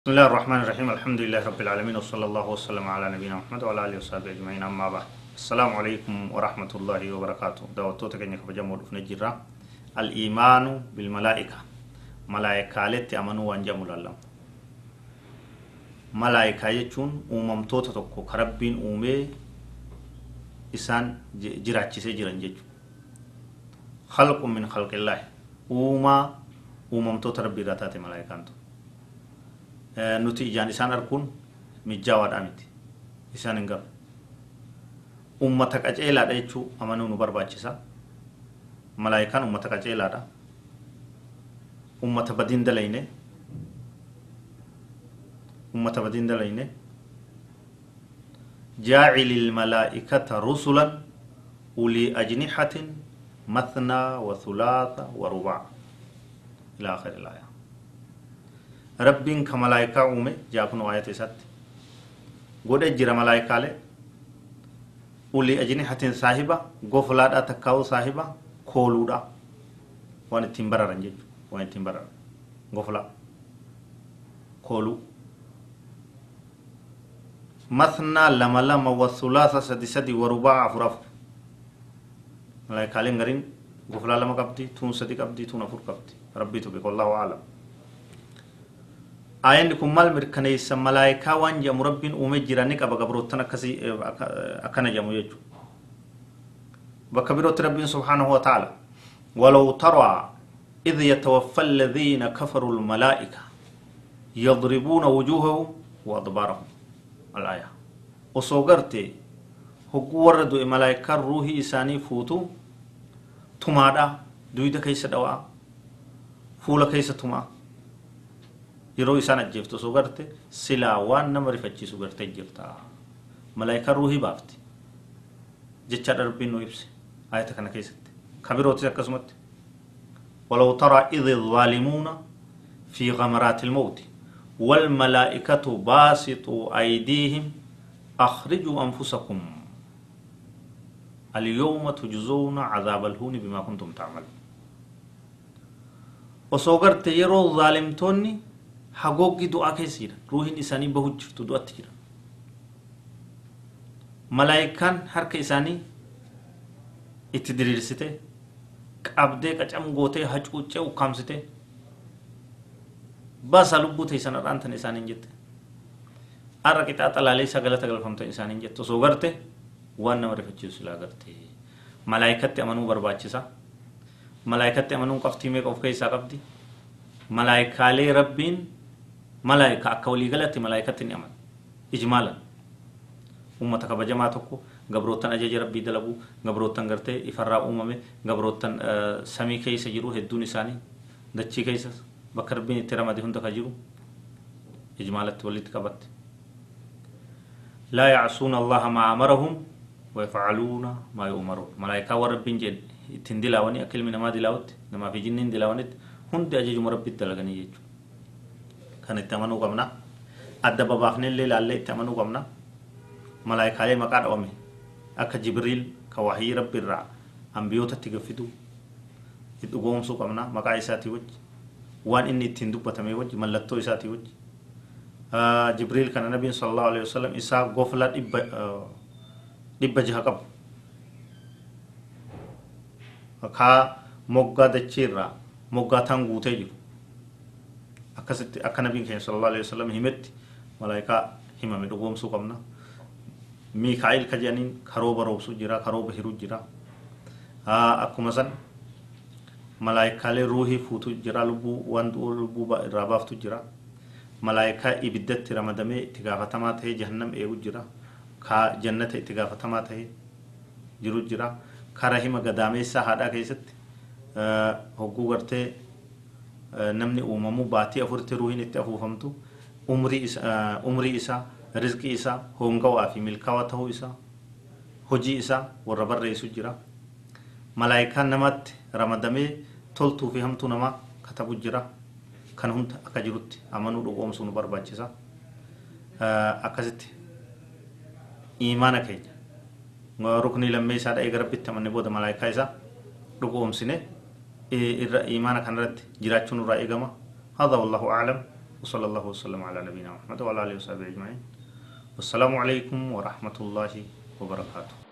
بسم الله الرحمن الرحيم الحمد لله رب العالمين وصلى الله وسلم على نبينا محمد وعلى آله وصحبه أجمعين أما بعد السلام عليكم ورحمة الله وبركاته دعوتك إنك بجمع نجرة الإيمان بالملائكة ملائكة التي أمنوا وأنجموا الله ملائكة يجون أمم توتا تكو كربين أمي إسان جراتشي جران جيجو خلق من خلق الله أوما أمم توتا ربي راتات ملائكة nuti ijaan isaan arguun mijaawaadha miti isaan hin gabu ummata qaceelaadha jechuu amanuu nu barbaachisa malaayikaan ummata qaceelaadha ummata badiin dalayne ummata badiin dalayne جاعل الملائكة رسلا أولي أجنحة مثنى وثلاث ورباع إلى آخر الآية ربين كملائكة أمي جاكن آية ست قد أجر ملائكة له أولي أجنحة صاحبة غفلة تكاو صاحبة كولودا وان تيمبرا رنجي وان تيمبرا غفلة كولو مثنى لما لما والثلاثة سدي سدي ورباع أفرف ملائكة لين غرين غفلة لما قبدي تون سدي قبدي تون أفر قبدي ربي تبارك الله أعلم Ayaan kun maal mirkaneessa malaayikaa waan jedhamu rabbiin uumee jiranii qaba gabroottan akkasii akkana jedhamu jechuudha. Bakka birootti rabbiin subhaanahu wa ta'ala walaw taraa idh yatawaffa alladhiina kafaru almalaa'ika yadribuuna wujuuhahum wa adbaarahum al-aaya. Osoo gartee hogguu warra du'e malaayikaan ruuhii isaanii fuutu tumaadha duyda keessa dhawaa fuula keessa tumaa. Yeroo isaan ajjeeftu osoo garte silaa waan nama rifachiisu gartee jirta malaayikaan ruuhii baafti jecha rabbiin nu ibse ayata kana keessatti kabirootis akkasumatti walaw taraa idh adh-dhalimuuna fi ghamaraati al-mawt wal malaa'ikatu baasitu aydiihim akhrijuu anfusakum al-yawma tujzawna 'adhaaba al-huuni bimaa kuntum ta'maluun osoo garte yeroo zaalimtoonni hagooggi du'aa keessa jira ruuhiin isaanii bahu jirtu du'atti jira malaayikaan harka isaanii itti diriirsite qabdee qacam gootee hacuuccee ukkaamsite baasaa lubbuu teessan har'aan tan isaaniin jette har'a qixaa xalaalee isaa galata galfamtan isaaniin jette osoo garte waan nama rifachiisu silaa garte malaayikatti amanuu barbaachisa malaayikatti amanuun qabxii meeqa of keessaa qabdi malaayikaalee rabbiin malaayika akka walii galatti malaayikatti ni amana ijmaalan ummata kabajamaa tokko gabroottan ajaja rabbii dalagu gabroottan gartee ifarraa uumame gabroottan samii keessa jiru hedduun isaanii dachii keessa bakka rabbiin itti ramade hunda ka jiru ijmaalatti walitti qabatte laa yacsuuna allaha maa amarahum wayafcaluuna maa yu'maruun malaayikaa warra rabbiin jedhe ittiin dilaawanii akka ilmi namaa dilaawutti namaa fi jinniin dilaawanitti hundi ajajuma rabbitti dalaganii jechuudha. Kan itti amanuu qabna. Adda babaafnee illee ilaallee itti amanuu qabna. Malaayikaalee maqaa dhawame akka Jibriil ka wahii rabbi irraa ambiyootatti gaffidu itti dhugoomsuu qabna maqaa isaatii wajji waan inni ittiin dubbatame wajji mallattoo isaatii wajji. Jibriil kana nabiin sallallahu alaihi wasallam isaa gofla 600 qabu. Ka moggaa dachiirraa moggaataan guutee jiru akkasitti akka nabiin keenya sallallahu alaihi wasallam himetti malaayikaa himame dhugoomsuu qabna miikaa'il ka jedhaniin karooba roobsuu jira karooba hiruu jira akkuma san malaayikaalee ruuhii fuutu jira lubbuu waan du'u lubbuu irraa baaftu jira malaayikaa ibiddatti ramadamee itti gaafatamaa ta'ee jahannam eegu jira ka jannata itti gaafatamaa ta'ee jiru jira kara hima gadaameessaa haadhaa keessatti hogguu gartee namni uumamuu baatii afuritti ruuhiin itti afuufamtu umrii isaa rizqii isaa hongawaa fi milkaawaa ta'uu isaa hojii isaa warra barreessu jira malaayikaan namatti ramadamee toltuu fi hamtuu namaa katabu jira kan hunda akka jirutti amanuu dhugoomsuu nu barbaachisa akkasitti iimaana keenya ruknii lammee isaa dha'ee gara rabbitti amanne booda malaayikaa isaa dhugoomsine irra iimaana kanarratti jiraachuun nurraa eegama. Hadha wallahu a'lam. وصلى الله وسلم على نبينا محمد وعلى آله وصحبه أجمعين. والسلام عليكم ورحمة الله وبركاته.